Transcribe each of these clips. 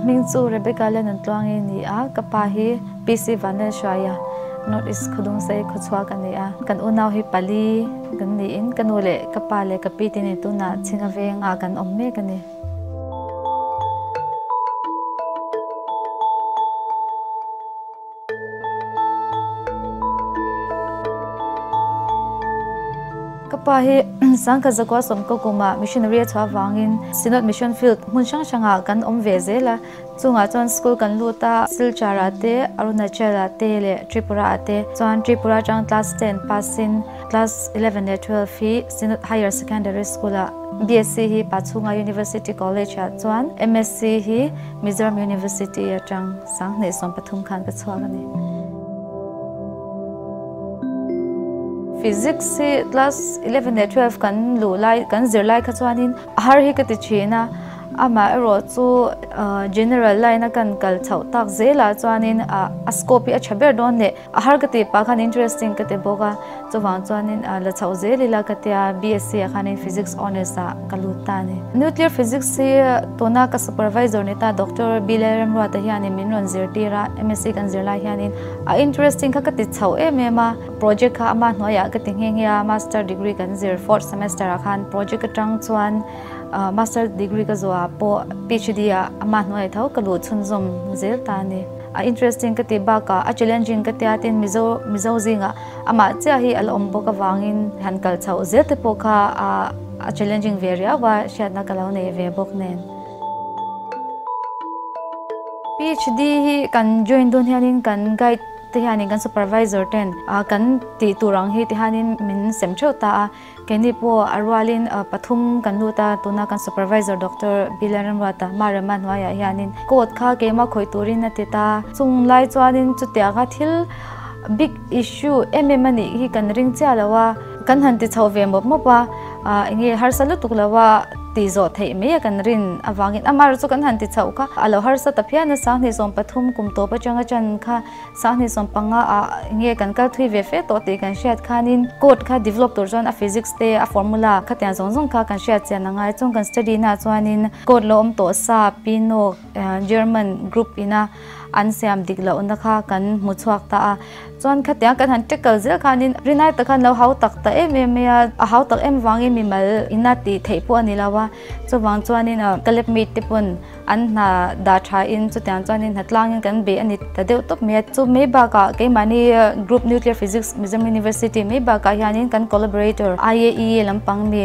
Ka hming chu Rebecca Lalnuntluangi a ni a, ka pa hi PC Vanlalhruaia, North East Khawdungsei khawchhuak a ni a. Kan unau hi pali kan niin ka nu leh ka pa leh ka pi te nen tunah Chhinga vengah kan awm mek a ni. Ka pa hi Sangkhat Zakua Sawmkaw kumah missionary a chhuah avangin Synod Mission Field hmun hrang hrangah kan awm ve zel a, chungah chuan school kan lut a, Silchar ah te, Arunachal ah te leh Tripura ah te chuan Tripura atang class ten pass in class 11 leh 12 hi Synod Higher Secondary School ah BSc hi Pachhunga University College ah chuan MSc hi Mizoram University atang Sanghnih 13 khan ka chhuak a ni. Physics hi class 11 leh 12 kan luh lai kan zir lai kha chuanin a har hi ka ti thin a, amah erawh chu general line a kan kal chhoh tak zelah chuanin a scope hi a tha ber dawn leh A har ka tih pah khan interesting ka ti bawk a, chuvang chuanin la chhoh zel ila ka tia BSc ah khanin Physics Honours ah ka lut ta a ni. Nuclear Physics hi tuna ka supervisor ni ta Doctor B Lalremruata hianin min rawn zirtir a, MSc kan zir lai hianin a interesting kha ka ti chhoh em em a, project kha ama hnuaiah ka ti nghe nghe a, Master degree kan zir fourth semester ah khan project atang chuan Master degree ka zawh ah pawh PhD ah ama hnuaiah tho ka luh chhunzawm zel ta a ni. A interesting ka tih bakah a challenging ka tia tin Mizo Mizo zingah amah chiah hi a la awm bawk avangin han kal chhoh zel te pawh kha a a challenging ve riau a hriatna ka lo nei ve bawk nen. PhD hi kan join dawn hianin kan guide te hianin kan supervisor ten kan tih tur ang hi ti hianin min sem theuh ta a. Keini pawh a rualin pathum kan lut a, tuna kan supervisor Doctor Bill Remruata Marema hnuaiah hianin code kha keimah khawih turin a ti ta. Chung lai chuanin chutianga thil big issue em em a nih hi kan ring chiah lo a, kan han ti chho ve mawp mawp a, enge harsa lutuk lo a tih zawh theih mai a kan rin avangin amaherawhchu chu kan han ti chhoh kha a lo harsa ta phian a, sanghnih 13 kum tawp atanga chan kha Sanghnih 15 ah nge kan kal thui ve fe tawh tih kan hriat khanin code kha develop tur chuan a physics te a formula khatiang zawng zawng kha kan hriat chian a ngai. Chung kan study na chuanin code lo awm tawh sa Pinok German group ina an siam dik lohna kha kan hmu chhuak ta a. Chuan khatiang kan han tackle zel khanin rinai tak khan lo hau tak ta em em mai a, a hau tak em vangin mimal ina tih theih pawh a ni lo a. Chuvang chuanin ka lab mate te pawn An hna dah tha in chutiang chuanin hna tlangin kan bei a ni ta deuh tawp mai a. Chu mai bakah keimahni Group Nuclear Physics Mizoram University mai bakah hianin kan collaborator IAEA lampang mi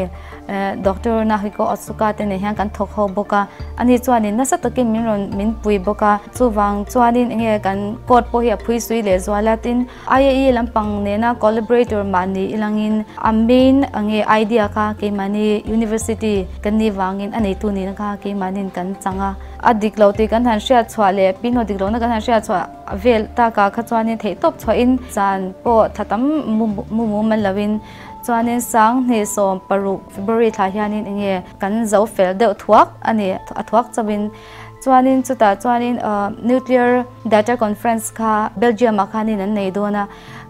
Doctor Nahiko Otsuka te nen hian kan thawk ho bawk a. Ani chuanin nasa takin min rawn min pui bawk a. Chuvang chuanin enge kan code pawh hi a phui sui leh zual a. Tin, IAEA lampang nena collaborator mahni ilangin a main nge idea kha keimahni university kan nih vangin a neitu nihna kha keimahniin kan chang a. A dik lo tih kan han hriat chhuah leh pin haw dik lohna kan han hriat chhuah vel takah kha chuanin theihtawp chhuahin zan pawh thla tam mu mu man loin chuanin 2016 February thlah hianin enge kan zo fel deuh thuak a ni a thuak chauhin. Chuanin chutah chuanin Nuclear Data Conference kha Belgium ah khanin an nei dawn a,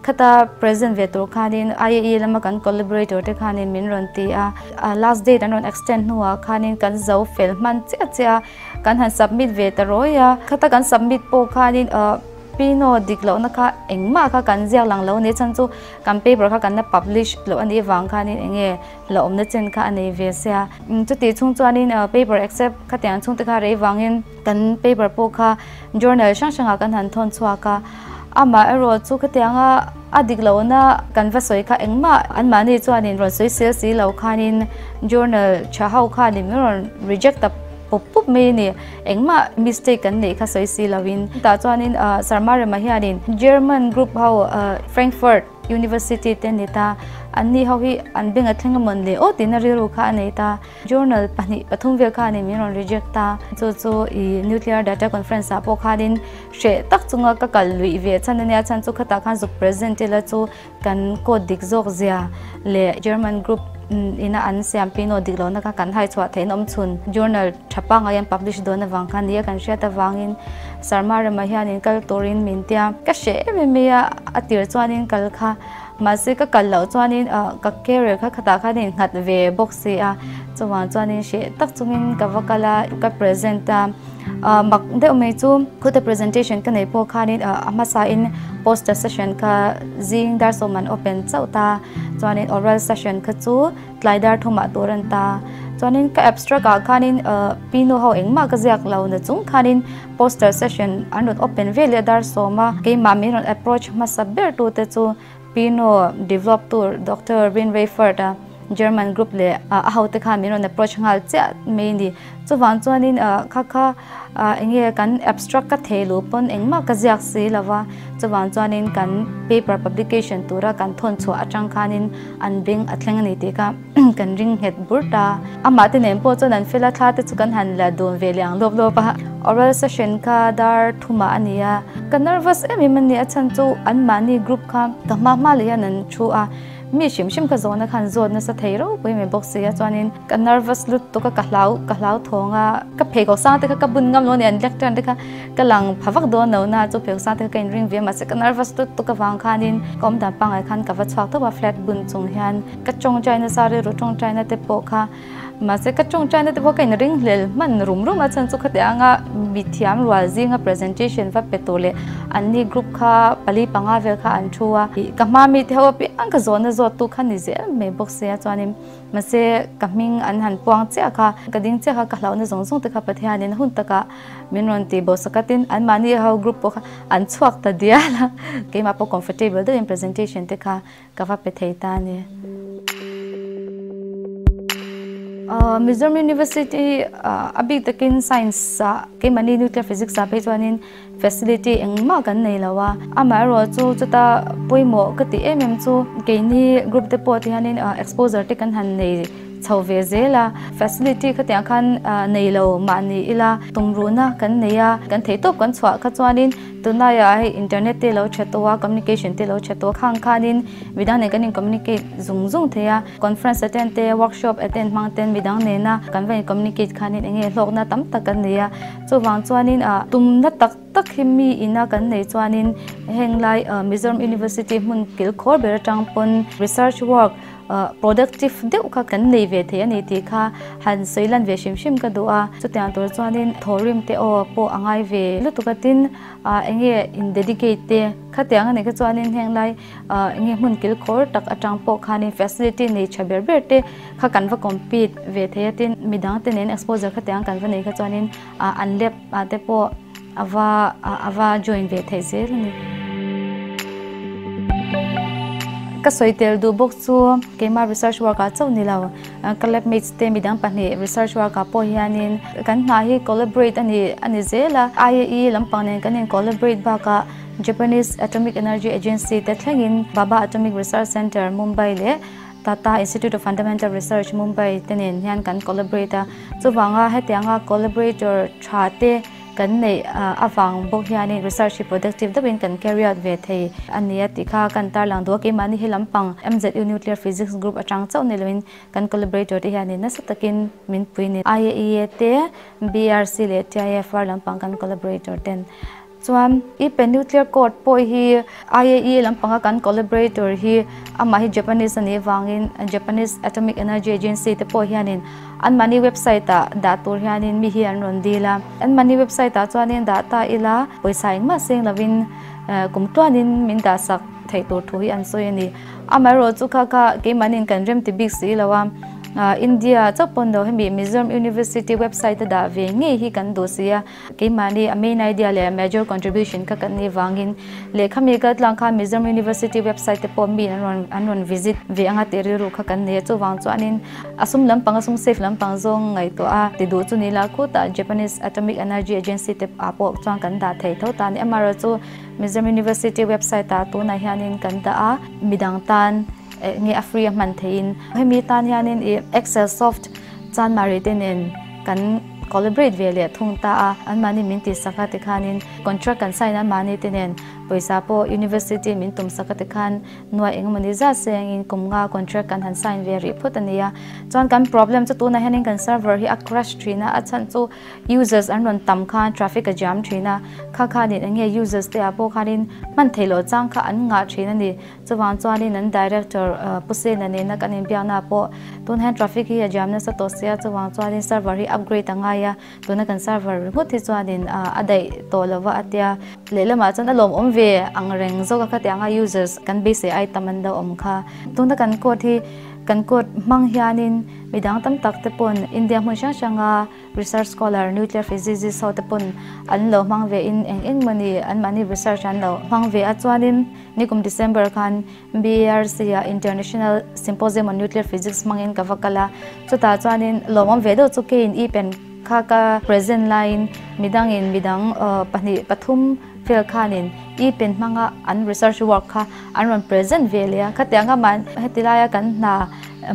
khata present ve tur khanin IAEA lama kan collaborator te khanin min rawn ti a, last date an rawn extend hnuah khanin kan zo fel hman chiah chiah a, kan han submit ve ta rawi a, khata kan submit pawh khanin Pino dik lohna kha engmah kha kan ziak lang lo a ni, chhan chu kan paper kha kan la publish loh a nih vang khanin enge la awmna chen kha a nei ve sia. Chutih chhung chuanin paper accept khatiang chhungte kha rei vangin kan paper pawh kha journal hrang hrangah kan han thawn chhuak a. Amah erawh chu khatianga a dik lohna kan va sawi kha engmah anmahni chuanin rawn sawi sel si lo khanin journal tha ho khanin min rawn reject ta pup pup mai a ni. Engmah mistake kan neih kha sawi si loin. Tah chuanin Sarmarema hianin German group ho Frankfurt University te ni ta, an ni ho hi an beng a thleng a mawn le aw tiin a rilru kha a nei ta. Journal pahnih pathum vel khanin min rawn reject ta. Chu chu i Nuclear Data Conference ah pawh khanin hreh tak chunga ka kal luih ve chhan ania, chhan chu khatah khan zuk present ila chu kan code dik zawk zia leh German group ina an siam pin aw dik lohna kha kan hai chhuah theihna awm chhun journal tha pangngai an publish dawn avang khan nia kan hriat avangin Sarma rama hianin kal turin min tia. Ka hreh em em mai a, a tir chuanin kal kha. Mahse ka kal loh chuanin ka career kha khatah khan in nghat ve bawk si a, chuvang chuanin hreh tak chungin ka va kal a, ka present a, mak deuh mai chu khuta presentation ka neih pawh khanin a hmasain poster session kha zing dar sawm an open chauh ta, chuanin oral session kha chu tlai dar thumah tur an ta, chuanin ka abstract ah khanin pino ho engmah ka ziak lo na chung khanin poster session an rawn open vel leh dar sawma keimah min rawn approach hmasa ber tu te chu Pino develop tur Doctor Rin Rayford a German group leh a hote khan min rawn approach nghal chiah mai a ni. Chuvang chuanin kha kha enge kan abstract ka thei luh pawn engmah ka ziak si lo va, chuvang chuanin kan paper publication tura kan thawn chhuah atang khanin an beng a thleng a ni tih kha kan ring nghet bur ta. Amah te nen pawh chuan an fel a, thla te chu kan han la dun ve leh ang lawp lawp a. Oral session kha dar thumah a ni a, ka nervous em em a ni, a chhan chu anmahni group kha ka hma hma leh hian an thu a, mi hrim hrim kha zawhna khan zawt nasa thei ropui mai bawk si a, chuanin ka nervous lutuk a, ka hlau ka hlau thawng a, ka pheikhawk sang te kha ka bun ngam lo a ni, an lectern te kha ka lang pha vak dawn lo na, chu pheikhawk sang te kha ka inring ve a, mahse ka nervous lutuk avang khanin ka awm dan pangngai khan ka va chhuak tawp a, flat bun chung hian ka tawngtai nasa rilru tawngtai na te pawh kha mahse ka tawngtai na te pawh ka inring hlel hman rum rum a chhan chu khatiang anga mithiam rual zinga presentation va pe tur leh anni group kha pali panga vel kha an thu a ka hma mi te ho apiang ka zawhna zawt tu kha ni zel mai bawk sia chuanin mahse ka hming an han puang chiah kha ka ding chiah kha ka hlauhna zawng zawng te kha Pathianin hun takah min rawn tih bo sak a tin anmahni ho group pawh kha an chhuak ta dial a keimah pawh comfortable deuhin presentation te kha Ka va pe thei ta a ni. Mizoram University a bik takin science ah keimahni nuclear physics ah phei chuanin facility engmah kan nei lo a. Amaherawh chu chuta pawimawh ka tih em em chu keini group te pawh tihianin exposure te kan han nei chho ve zel a. Facility khatiang khan nei lo mahni ila tumruhna kan nei a, kan theihtawp kan chhuah kha chuanin Tunlaiah hei internet te lo tha tawh a, communication te lo tha tawh a, khang khanin midang nen kan in communicate zung zung thei a, conference attend te, workshop attend hmang ten midang nena kan va in communicate khanin eng nge hlawkna tam tak kan nei a, chuvang chuanin ah tumna tak tak hi mi ina kan nei chuanin heng lai Mizoram University hmun kilkhawr ber atang pawn research work Productive deuh kha kan nei ve thei a ni tih kha han sawi lan ve hrim hrim ka duh a, chutiang tur chuanin thawhrim te aw pawh a ngai ve lutuk a tin eng nge in dedicate te khatiang a nih kha chuanin heng lai eng nge hmun kilkhawr tak atang pawh khanin facility nei tha ber ber te kha kan va compete ve thei a tin midang te nen exposure khatiang kan va nei kha chuanin an lab ah te pawh a va a va join ve theih zel a ni. Ka sawi tel duh bawk chu keimah research work ah chauh ni lo ka lab mates te midang pahnih research work ah pawh hianin kan hna hi collaborate a ni a ni zel a IAE lampang nen kan in collaborate bakah Japanese Atomic Energy Agency te thlengin Bhabha Atomic Research Centre Mumbai leh Tata Institute of Fundamental Research Mumbai te nen hian kan collaborate a, chuvanga hetianga collaborator tha te kan neih avang bawk hianin research hi productive deuhin kan carry out ve thei a ni a tih kha kan tarlang duh a, keimahni hi lampang MZU Nuclear Physics Group atang chauh ni loin kan collaborator te hianin nasa takin min pui ni. IAEA te, BRC leh TIFR lampang kan collaborator ten Chuan i pe nuclear code pawh hi IAEA lampanga kan collaborator hi amah hi Japanese a nih avangin Japanese Atomic Energy Agency te pawh hianin anmahni website ah dah tur hianin mi hi an rawn dil a. Anmahni website ah chuanin dah ta ila pawisa engmah seng lovin kum tluanin min dahsak theih tur thu hi an sawi a ni. Amaherawh chu kha kha keimahniin kan rem ti bik si lo a, India chauh pawn lo hemi Mizoram University website a dah ve ngei hi kan duh si a. Keimahni a main idea leh major contribution kha kan nih vangin lehkha mi kal tlang kha Mizoram University website te pawh mi an rawn an rawn visit ve anga tih rilru kha kan nei a, chuvang chuanin a sum lampang a sum safe lampang zawng ngaihtuah a ti duh chu ni la khutah Japanese Atomic Energy Agency te ah pawh chuan kan dah thei tho ta a ni. Amaherawhchu chu Mizoram University website ah tunah hianin kan dah a, midang tan nge a free a hman theihin hemi tan hianin ih Excel soft Chanmari te nen kan collaborate ve leh thung ta a, anmahni min tih sak a tikhanin contract kan sign a anmahni te nen Pawisa pawh University min tum sak a tikhan nuai engemaw ni zat sengin kum nga contract kan han sign ve rih phawt a nia. Chuan kan problem chu tunah hianin kan server hi a crash thin a, a chhan chu users an rawn tam khan traffic a jam thin a, kha khanin eng nge users te ah pawh khanin hman theih loh chang kha an ngah thin a ni. Chuvang chuanin an director Pu Sena nena kan inbiakna pawh tun hian traffic hi a jam nasa tawh sia, chuvang chuanin server hi upgrade a ngai a, tuna kan server ringawt hi chuanin a daih tawh lova a tia. Lehlamah chuan a lawmawm ve ang reng zawk a khatianga users kan beisei ai tam an lo awm kha. Tuna kan code hi kan code hmang hianin midang tam tak te pawn India hmun hrang hranga Research scholar, nuclear physicist ho te pawn an lo hmang ve in eng eng mawni anmahni research an lo hmang ve a. Chuanin nikum December khan BARC ah International Symposium on Nuclear Physics hmangin ka va kal a. Chutah chuanin lawmawm ve deuh chu keiin e-pen kha ka present laiin midangin midang pahnih pathum vel khanin e-pen hmanga an research work kha an rawn present ve leh a. Khatiang a mah heti laia kan hna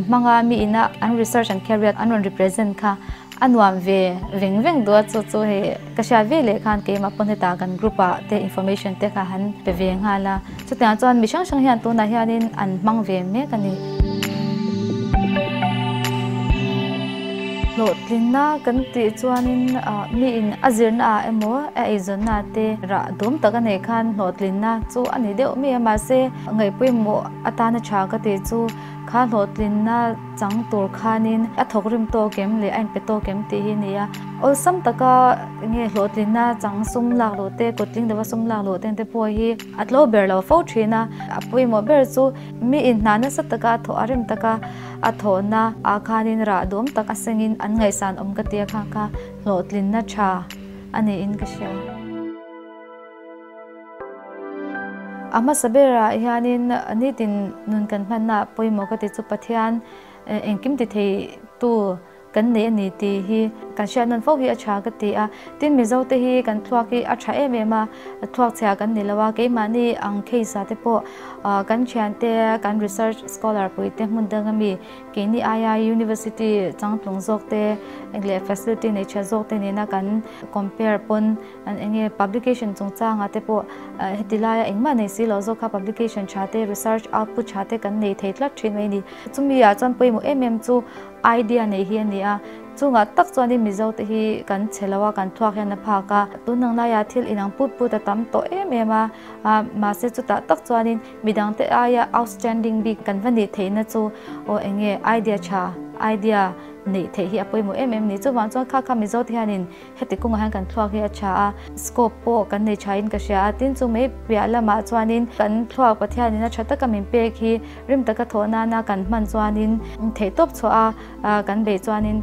hmanga mi ina an research an carry out an rawn represent kha a nuam ve veng veng duh a chu chu hei ka hriat ve leh khan keimah pawn hetah kan group ah te information te kha han pe ve nghal a chutiang chuan mi hrang hrang hian tunah hianin an hmang ve mek a ni. Hlawhtlinna kan tih chuanin mi in a zirna ah emaw a eizawnna te rah dawm tak a neih khan hlawhtlinna chu a ni deuh mai a mahse ngaihpawimawh atana tha ka tih chu Kha hlawhtlinna chang tur khanin a thawk rim tawk em leh a inpe tawk em tih hi a ni a. Awlsam taka nge hlawhtlinna chang sum lak loh te, kutling deuha sum lak loh te te pawh hi a tlo ber lo fo thin a. A pawimawh ber chu mi inhna nasa taka a thawh a rem taka a thawhna ah khanin rah duam tak a sengin an ngaihsan awm ka ti a kha kha hlawhtlinna tha a niin ka hria. A hmasa berah hianin nitin nun kan hmanna pawimawh ka ti chu Pathian engkim ti thei tu kan nei a ni tih hi kan hriat nawn fo hi a tha ka ti a. Tin Mizo te hi kan thluak hi a tha em em a, thluak chhia kan ni lo a, keimahni ang case ah te pawh kan thiante kan research scholar pui te hmun dang ami Keini aia University changtlung zawk te leh facility nei tha zawk te nena kan compare pawn an enge publication chungchanga te pawh heti laia engmah nei si lo zawk kha publication tha te research output tha te kan nei thei tlat thin mai a ni. Chumi ah chuan pawimawh em em chu idea nei hi a ni a, chungah tak chuanin Mizo te hi kan chhe lo a, kan thluak hian a phak a, tun ang laiah thil inang put put a tam tawh em em a, mahse chutah tak chuanin Midangte aia outstanding bik kan va nih theihna chu aw enge idea tha, idea neih theih hi a pawimawh em em ni. Chuvang chuan kha kha Mizo te hianin heti kawngah hian kan thluak hi a tha a, scope pawh kan nei thain ka hria a. Tin chu mai piah lamah chuanin kan thluak Pathianin a tha taka min pek hi rim taka thawh nana kan hman chuanin theihtawp chhuah a kan beih chuanin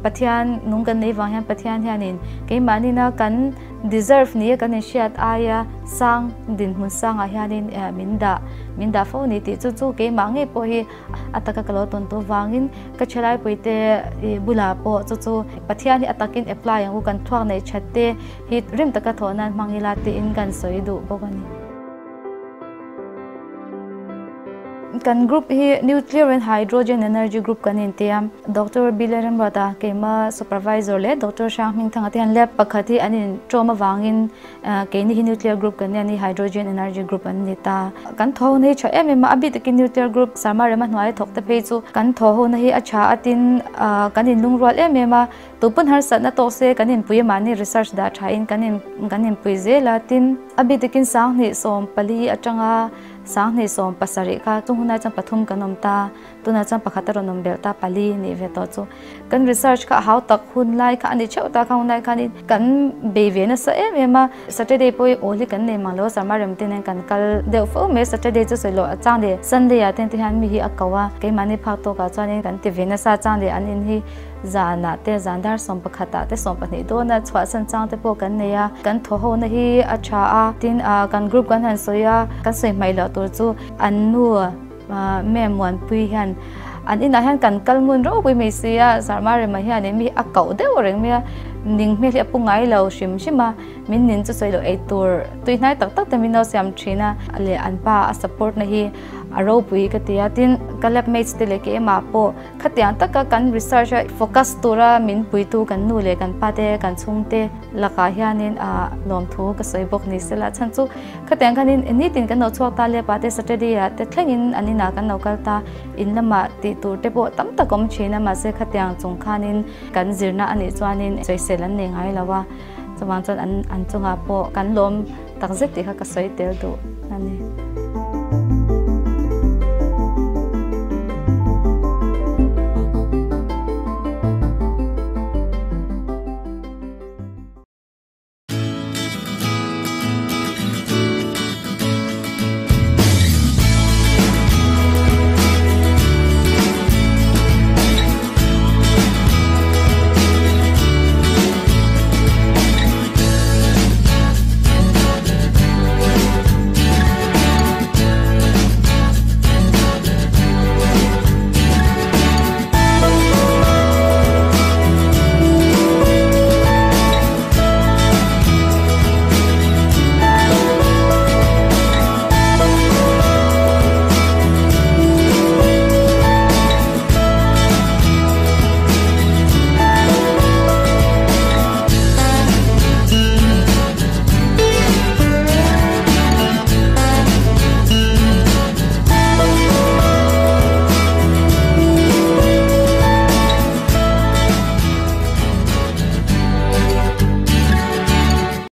Pathian nung kan neih vang hian Pathian hianin keimahni-na kan deserve ni a kan inhriat aia sang dinhmun sangah hianin min dah min dah fo ni tih chu chu keimah ngei pawh hi a taka ka lo tawn tawh vangin ka thalaipuite bulah pawh chu chu Pathian hi a takin apply ang u kan thluak neih that te hi rim taka thawh nan hmang ila tiin kan sawi duh bawk a ni. Kan group hi Nuclear and Hydrogen Energy Group kan inti a, Doctor Billy Remruata keima supervisor leh Doctor Hrang Hmingthanga te hian lab pakhat hi an inṭawm avangin keini hi Nuclear Group kan nia ni Hydrogen Energy Group an ni ta. Kan thaw hona hi ṭha em em a, a bik takin Nuclear Group Sarma Rema hnuaia thawk te phei chu kan thaw hona hi a ṭha a tin kan inlungrual em em a, Tupun harsatna tawk se kan inpui a mahni research dah thain kan in kan inpui zel a, tin a bik takin 2014 atanga 2017 kha chung hunah chuan pathum kan awm ta, tunah chuan pakhat a rawn awm belh ta pali nih ve tawh chu. Kan research kha a hau tak hun lai kha a ni theuh ta kha hun lai khanin kan bei ve nasa em em a, Saturday pawh hi awl hi kan nei mang lo a, Sarma rem te nen kan kal deuh fo mai a, Saturday chu sawi loh a chang leh Sunday ah te hian mi hi a ko a, keimahni phak tawkah chuanin kan ti ve nasa a chang leh an in hi Zanah te, zan dar 11 ah te, 12 dawna chhuahsan chang te pawh kan nei a, kan thaw ho na hi a tha a, tin kan group kan han sawi a, kan sawi hmaih loh tur chu an nu Ma'am Muanpui hian an inah hian kan kal ngun ropui mai si a, Sarma Rema hianin mi hi a koh deuh reng mai a, ning hmel hi a pu ngai lo hrim hrim a, min nin chu sawi loh ei tur tui hnai tak tak te min lo siam thin a, leh an pa a support na hi. A ropui ka ti a, tin ka lab mates te leh keimah pawh khatiang taka kan research a focus tura min puitu kan nu leh kan pa te kan chhungte lakah hianin ah lawmthu ka sawi bawk ni sela chhan chu khatiang khanin nitin kan lo chhuak ta leh pa te Saturday ah te thlengin an inah kan lo kal ta in lamah tih tur te pawh tam tak awm thin a mahse khatiang chung khanin kan zirna anih chuanin sawisel an nei ngai lo a chuvang chuan an an chungah pawh kan lawm takzet tih kha ka sawi tel duh a ni.